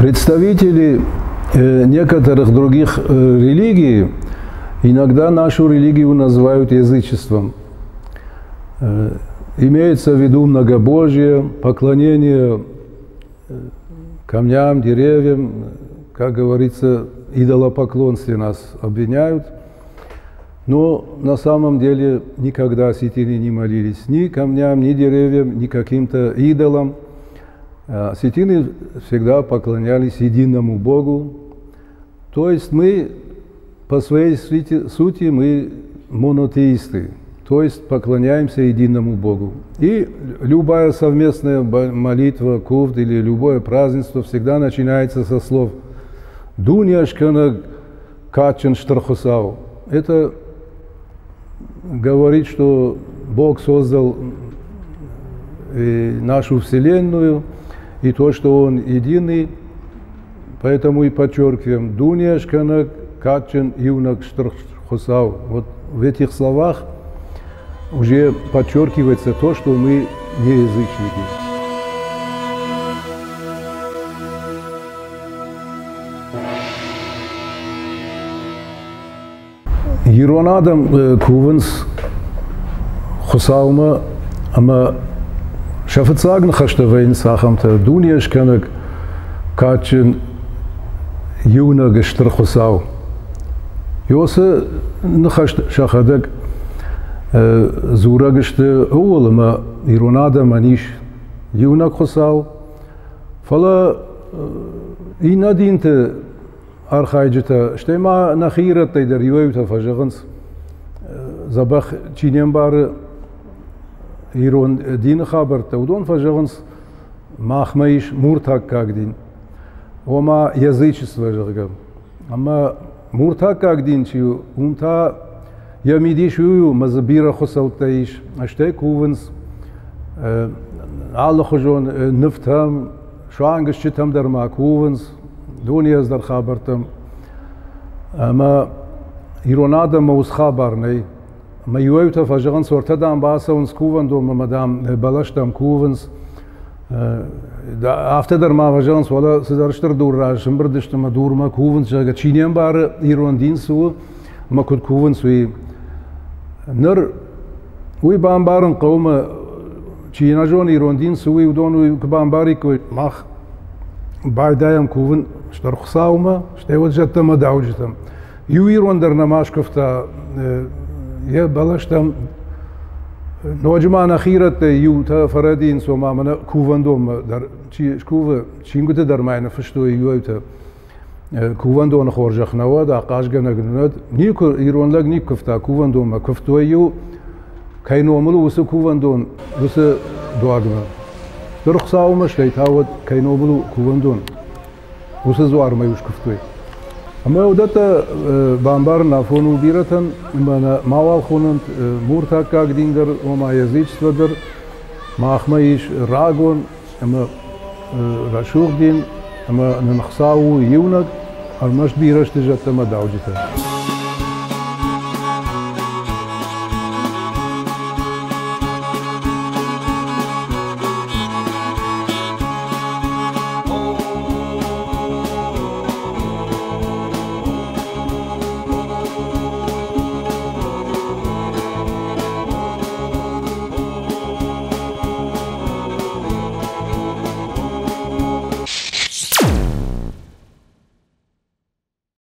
Представители некоторых других религий иногда нашу религию называют язычеством. Имеется в виду многобожие, поклонение камням, деревьям, как говорится, идолопоклонстве нас обвиняют. Но на самом деле никогда осетины не молились ни камням, ни деревьям, ни каким-то идолам. Осетины всегда поклонялись единому Богу. То есть мы по своей сути мы монотеисты, то есть поклоняемся единому Богу. И любая совместная молитва, кувд или любое празднество всегда начинается со слов «Дуняшкана кадджын Стыр Хуыцау». Это говорит, что Бог создал нашу Вселенную, и то, что Он единый, поэтому и подчеркиваем «Дунескӕнӕг, кадджын иунӕг Стыр Хуыцау». Вот в этих словах уже подчеркивается то, что мы не язычники. Ирон адӕм кувынц Хуыцаумӕ ӕмӕ сӕ фыццаг ныхӕстӕ вӕййынц ахӕмтӕ: Дунескӕнӕг, кадджын, иунӕг Стыр Хуыцау. Уыцы ныхӕстӕ сӕхӕдӕг дзурӕг сты ууыл, ӕмӕ ирон адӕмӕн ис иунӕг Хуыцау, фӕлӕ иннӕ динты архайджытӕ, стӕй ма нӕхи ирӕттӕй дӕр иуӕй-иутӕ фӕзӕгъынц, дзӕбӕх чи не мбары ирон дины хабӕрттӕ, уыдон фӕзӕгъынц, махмӕ ис муртаккаг дин, ома язычество, зӕгъгӕ. Ӕмӕ муртаккаг дин чи у, уым та йӕ мидис уый у, ӕмӕ дзы бирӕ хуыцӕуттӕ ис, стӕй кувынц алыхуызон нывтӕм, суанг стджытӕм дӕр ма кувынц, дунейӕ хабӕрттӕм. Ӕмӕ ирон адӕммӕ уыцы хабар нӕй. Ӕмӕ иуӕй-иутӕ фӕзӕгъынц, уӕртӕ, дам, бацӕуынц кувӕндонмӕ ӕмӕ, дам, бӕлӕстӕм кувынц. Афтӕ дӕр ма фӕзӕгъынц, уӕлӕ цыдӕр стыр дур раз сӕмбырд сты ӕмӕ дурмӕ кувынц, зӕгъгӕ, чи не мбары, ирон дин цы у, ӕмӕ куыд кувынц, уый. Ныр уый бамбарын хъӕуы ӕмӕ чи нӕ зоны ирон дин цы у, уыдон уый куы бамбариккой, мах байдайӕм кувын Стыр Хуыцаумӕ, стӕй уӕд зӕдтӕ ӕмӕ дауджытӕм. Иу ирон дӕр нӕма скуывта йӕ бӕлӕстӕм. Ноджы ма нӕхи ирӕттӕй иутӕ фӕрӕдийынц, ома мӕнӕ кувӕндонмӕ дӕр чи скувы, чингуыты дӕр ма йын ныффыстой иуӕйтӕ. Кувӕндоны хорзӕх нӕ уӕд, ахъазгӕнӕг нӕ уӕд. Никуы ирон лӕг никуы куывта кувӕндонмӕ. Куывтой-иу, кӕй номыл у уыцы кувӕндон, уыцы дуагмӕ. Стыр Хуыцаумӕ, стӕй та уӕд кӕй номыл у кувӕндон, уыцы дзуармӕ-иу скуывтой. Ӕмӕ уыдӕттӕ бамбарын афон у бирӕтӕн, ӕмӕ нӕ мауал хонӕнт муртаккаг дин дӕр, ома язычество дӕр. Махмӕ ис рагон ӕмӕ рӕсугъд дин, ӕмӕ нын Хуыцау у иунӕг, ӕрмӕст бирӕ сты зӕдтӕ ӕмӕ дауджытӕ.